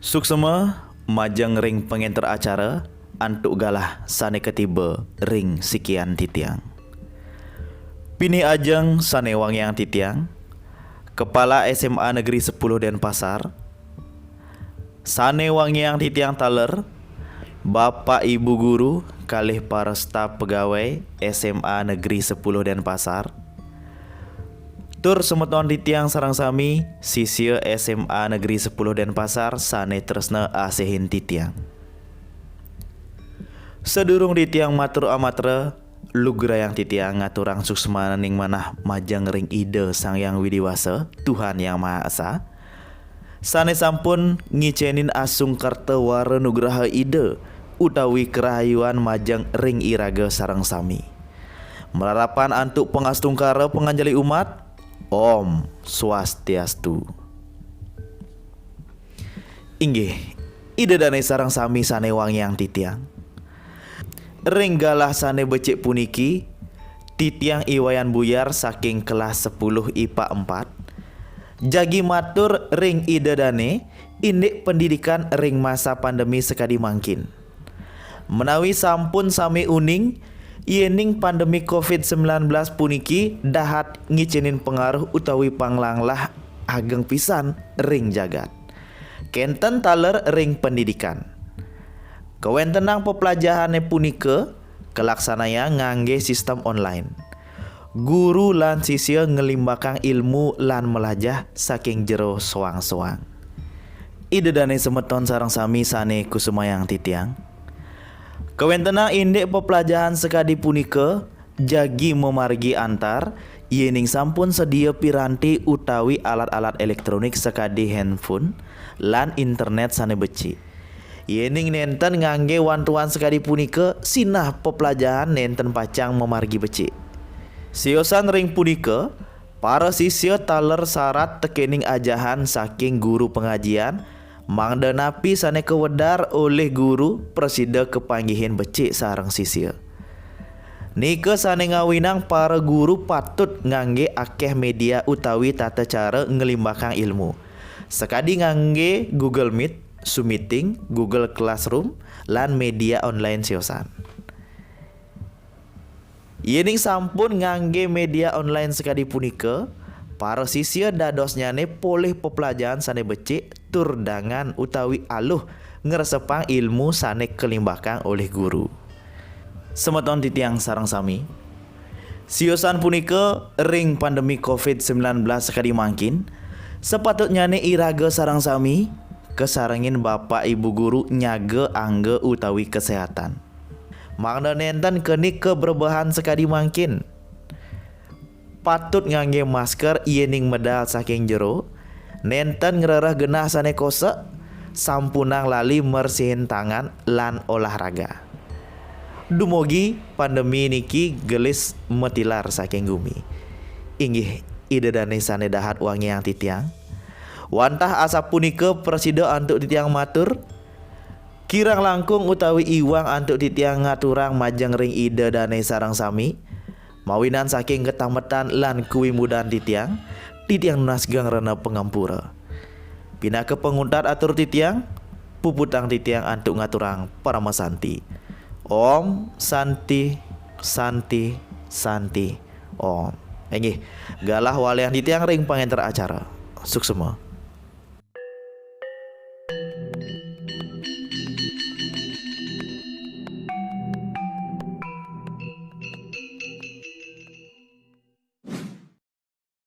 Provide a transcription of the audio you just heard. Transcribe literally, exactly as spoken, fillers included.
Suksema majeng ring pangenter acara antuk galah sane katiba ring sikian titiang. Pinih ajeng sane wangiang titiang, Kepala S M A Negeri sepuluh Denpasar, sane wangiang titiang taler, Bapak Ibu Guru kalih para staf pegawai S M A Negeri sepuluh Denpasar, tur semeton titiang sareng sami, sisia S M A Negeri sepuluh Denpasar sane tresna asihin titiang. Sadurung titiang matur amatra, lugrayang titiang ngaturang suksmaning manah majeng ring Ida Sang Hyang Widi Wasa, Tuhan Yang Maha Esa, sane sampun ngicenin asung kerta wara nugraha Ida utawi karahayuan majeng ring iraga sareng sami. Malarapan antuk pangastungkara panganjali umat, Om Swastiastu. Inggih, Ida Dane sareng sami sane wangiang titiang. Ring galah sane becik puniki, titiang I Wayan Buyar saking kelas sepuluh I P A empat, jagi matur ring Ida Dane indik pendidikan ring masa pandemi sakadi mangkin. Menawi sampun sami uning, yening pandemi covid sembilan belas puniki dahat ngicenin pangaruh utawi panglanglah ageng pisan ring jagat. Kenten taler ring pendidikan. Kawentenang peplajahane punika kalaksanayang ngangge sistem online. Guru lan sisia nglimbakang ilmu lan malajah saking jero soang-soang. Ida dane semeton sareng sami sane kusumayang titiang. Kawentenang indik peplajahan sakadi punika jagi mamargi antar, yening sampun sedia piranti utawi alat-alat elektronik sakadi handphone lan internet sane becik. Yening nenten ngangge wantuan sakadi punika, sinah peplajahan nenten pacang mamargi becik. Siosan ring punika, para sisia taler sarat tekening ajahan saking guru pangajian, mangda napi sane kawedar olih guru prasida kapanggihin becik sareng sisia. Nika sane ngawinang para guru patut ngangge akeh media utawi tata cara nglimbakang ilmu, sakadi ngangge Google Meet, Zoom Meeting, Google Classroom, lan media online siosan. Yening sampun ngangge media online sakadi punika, para sisia dadosnyane polih peplajahan sane becik tur dangan utawi aluh ngresepang ilmu sane kalimbakang olih guru. Semeton titiang sareng sami, siosan punika ring pandemi covid sembilan belas sakadi mangkin, sapatutnyane iraga sareng sami kasarengin Bapak Ibu Guru nyaga angga utawi kesehatan. Mangda nenten keni kabrebehan sakadi mangkin. Patut ngangge masker yening medal saking jero, nenten ngrereh genah sane kosek, sampunang lali mersihin tangan lan olahraga. Dumugi pandemi niki gelis matilar saking gumi. Inggih, Ida dane sane dahat wangiang titiang. Wantah asapunika prasida antuk titiang matur. Kirang langkung utawi iwang antuk titiang ngaturang majeng ring Ida dane sareng sami, mawinan saking katametan lan kawimudan titiang, titiang nunas geng rena pangampura. Pinaka panguntat atur titiang, puputang titiang antuk ngaturang parama santi. Om Santi, Santi, Santi, Om. Inggih, galah waliang titiang ring pangenter acara. Suksema.